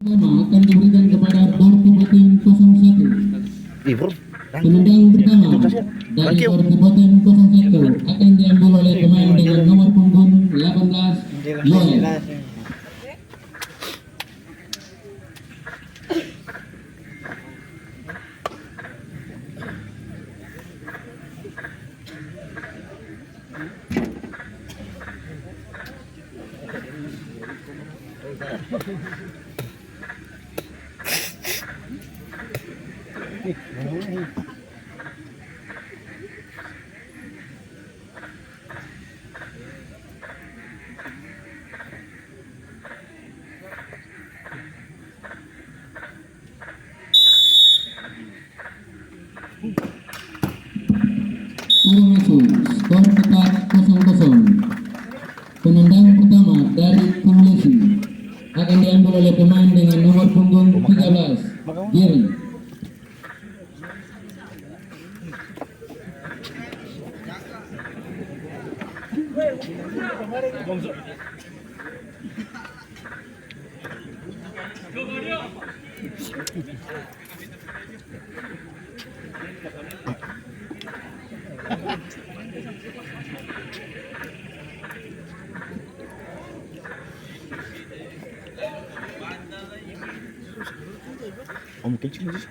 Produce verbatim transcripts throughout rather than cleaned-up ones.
Pertama akan diberikan kepada Dorti Boteng kosong satu. Ih, bro. Penendang pertama dari Dorti Boteng kosong satu akan diambil oleh pemain dengan nomor punggung delapan belas, Yoel. Sudah masuk, skor tetap kosong kosong. Penendang pertama dari Tim Lesi akan diambil oleh pemain dengan nomor punggung tiga belas, Jerry. Om kecil sih.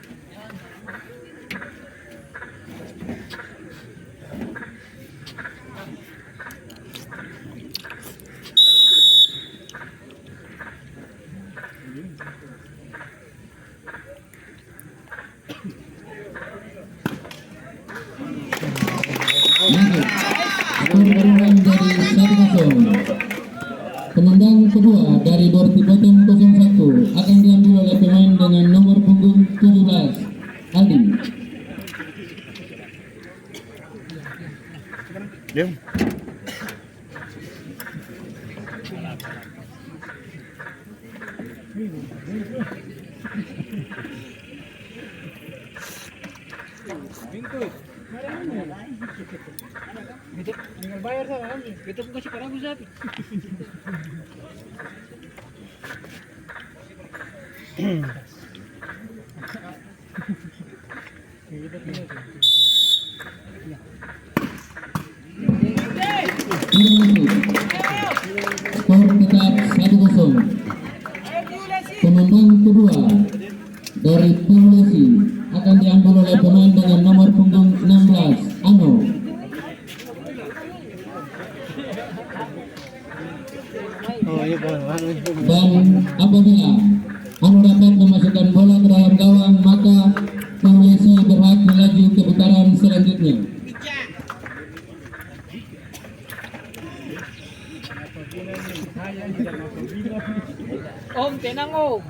Skor imbang jadi satu kosong. Penendang kedua dari Dorti Boteng kosong satu akan diambil oleh pemain dengan nomor punggung tujuh belas, Aldi. Beta, tinggal bayar sa, ambil. Beta pung kasi parabu satu. Skor tetap satu kosong. Penendang kedua dari Tim Lesi akan diambil oleh pemain dengan nomor punggung enam belas, Ano. Dan apabila Ano dapat memasukkan bola ke dalam gawang, maka Tim Lesi berhak melaju ke putaran selanjutnya. Om, tenang, Om.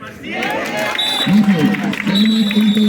Masuk. Selamat untuk